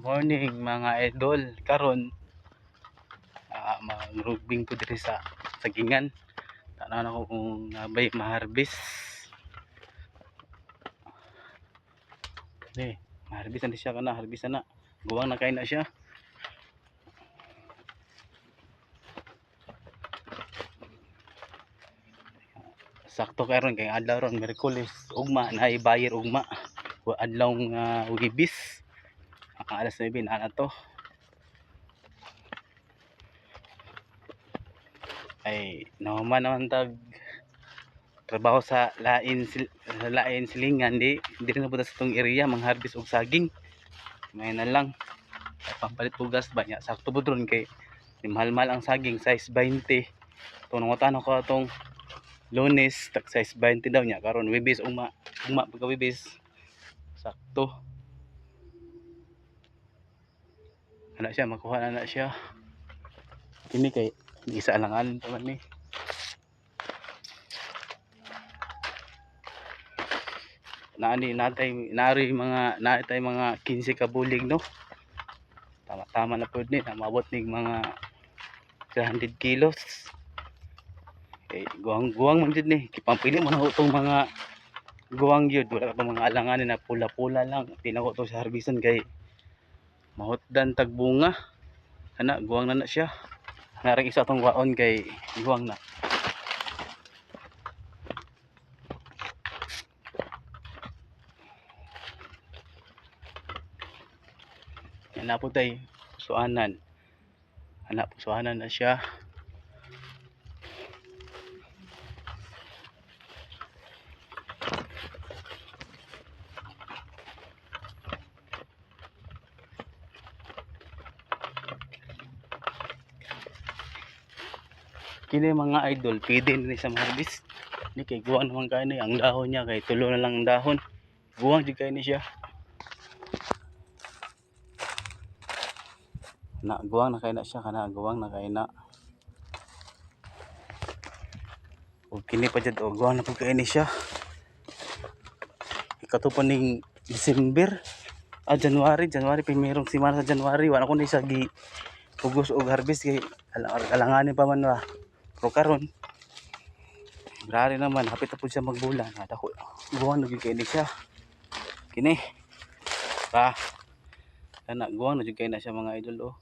Morning mga idol, karon magruging ko diri sa sagingan. Tanaw nako kung nabay maharbis. Di, maharbis na siya kana, harbis na. Guwang na kay na siya. Sakto karon kay adlaw ron Miyerkules, ugma na buyer ugma. Adlaw nga Huwebes. Ang alas 9 na to. Ay nahuman naman tag trabaho sa lain sa lain silingan, di di na punta sa tong area mangharvest og saging. May na lang pampalit bugas ba niya, sakto pud ron kay mahal-mahal ang saging, size 20. To nangutan ako atong Lunes, tag size 20 daw niya. Karon Huwebes, ugma ugma pagka Huwebes, sakto ana siya, makuha na na siya. Kini kay isa lang alin pa man ni. Naani natay nari mga naitay mga 15 ka bulig, no. Tama tama na pud ni, maabot nig mga 300 kilos. Eh guwang guwang man jud ni, gipampili mo na itong mga guwang gyud, wala ka pa mga alanganin na pula-pula lang. Di na ko to sa harbisan kay mahutdan tag bunga. Ana, guwang na na siya. Narang isa tong waon kay guwang na. Yan na po tay pusuanan. Ana, pusuanan na siya. Kini mga idol, pwede ni sa harvest. Ni kay guwang naman kayo ni ang dahon niya, kay tulo na lang ang dahon. Guwang jud kayo ni siya. Na guwang na kay na siya, kana guwang na kay na. Ug kini pa jud og guwang na pud kay ni siya. Ikato pa ning December, January, January primerong semana sa January wala ko ni siya gi pugos og harvest kay alanganin pa man ba. Pero karon February naman, hapit na po siya magbulan. At ako, guwang na gyud kay ni siya. Kini. Pa. Kana guwang na gyud kay na siya mga idol oh.